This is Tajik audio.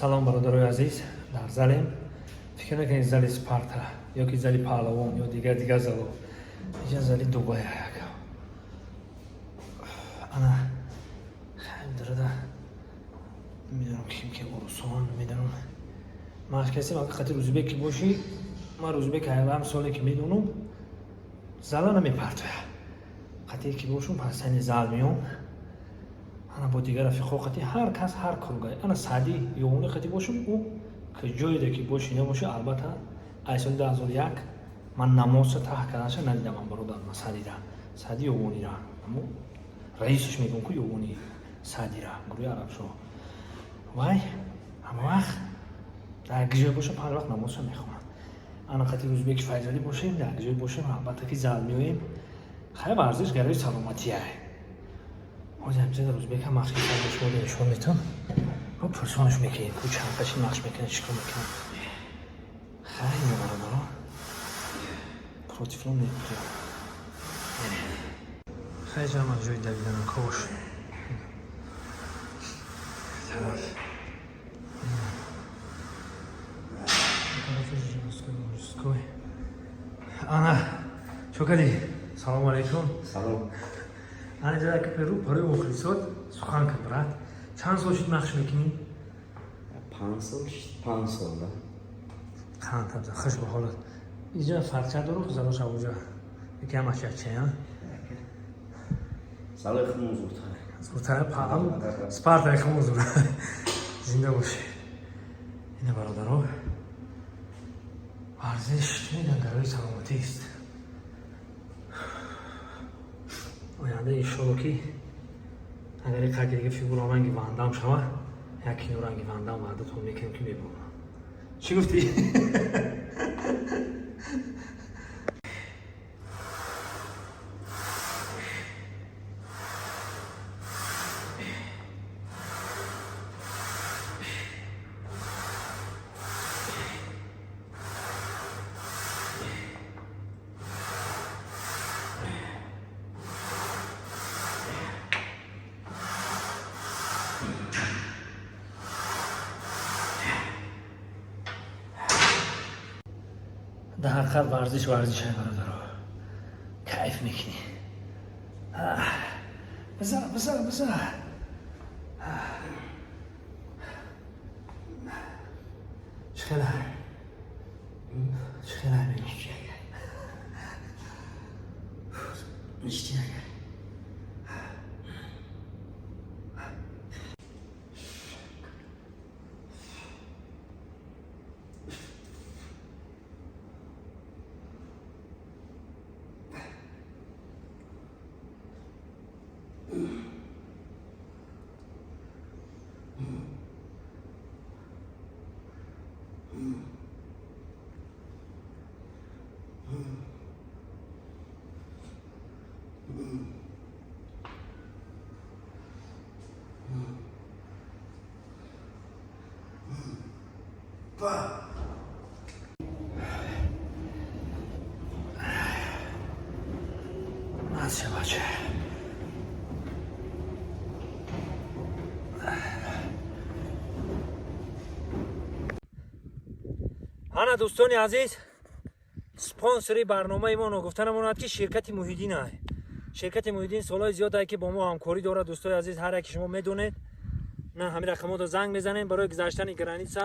Салом, бародарои азиз. Дар залем. Фикр накунед, зали Спарта ё ки зали Паҳлавон ё дигар дигар зало. Инҷа зали Дубая яка. Ана дарада медонам, ким ки урусон медонам. Ман касе агар қати Рӯзбек ки бошӣ, ман Рӯзбек ҳам соле ки медонам, зала намепартоя. Қати ки бошум, пасани зал меом. Ана бо дигар рафиқҳо қати ҳар кас ҳар коргай. Ана Саъди ёвони қати бошум, ӯ ки ҷойеде ки боши набоши, албатта аз соли 2001 ман намозша таҳ карданша надидам, ман бародар, ман Саъдира, Саъди ёвонира, амо раисаш мегӯм ку, ёвони Саъдира, гурӯҳи Арабшоҳ. Вай ҳама вақт дар ҷое боша, панҷ вақт намозша мехонад. Ана қати Рӯзбеки Файзалӣ бошем, дар ҷое бошем, албатта ки зал меоем. Хай, варзиш гарои саломатия. Ҳозир ҳамиза Рӯзбек ҳам машқ карда, шумо нишон метон. Мо пурсонаш мекунем, ку чанд қаши машқ мекунад, чӣ кор мекунад. Хай, ина бародаро. Против не. Хай, ҷама ҷои давиданам кош. Тараф. Тарафи женской, мужской. Ана, чо кардӣ? Салому алейкум. Салом. Ана ҷа ки перу парои мухлисот сухан кун, брат. Чанд сол шуд машқ мекунӣ? 5 сол, 5 сол да. Қанд табза, хуш ба ҳолат. Иҷа фарқият дору залош авуҷа. Яки ҳамаш якча, а? Залои худмон зудтар. Зудтар, паам Спарта хумон зуд. Зинда бошӣ. Ина бародаро. Варзиш чӣ мегӯянд, гарои саломатист. Оянда иншолло ки агар як қадри дига фигурам ранги Вандам шава, як кино ранги Вандам ваъдатон мекунем ки мебурам. Чӣ гуфтӣ? Дар ҳақиқат варзиш варзише, бародаро. Кайф мекунӣ. Биза, биза, биза. Чӣ хела? Чӣ хела мегӯ? Ништяк. Ба. Мазша, бача. Ана, дӯстони азиз, спонсори барномаи мо ногуфта намонад, ки ширкати Муҳиддин ай. Ширкати Муҳиддин солҳои зиёд ай, ки бо мо ҳамкорӣ дорад. Дӯстои азиз, ҳар яке шумо медонед, на ҳамин рақамотро занг мезанем барои гузаштани граница.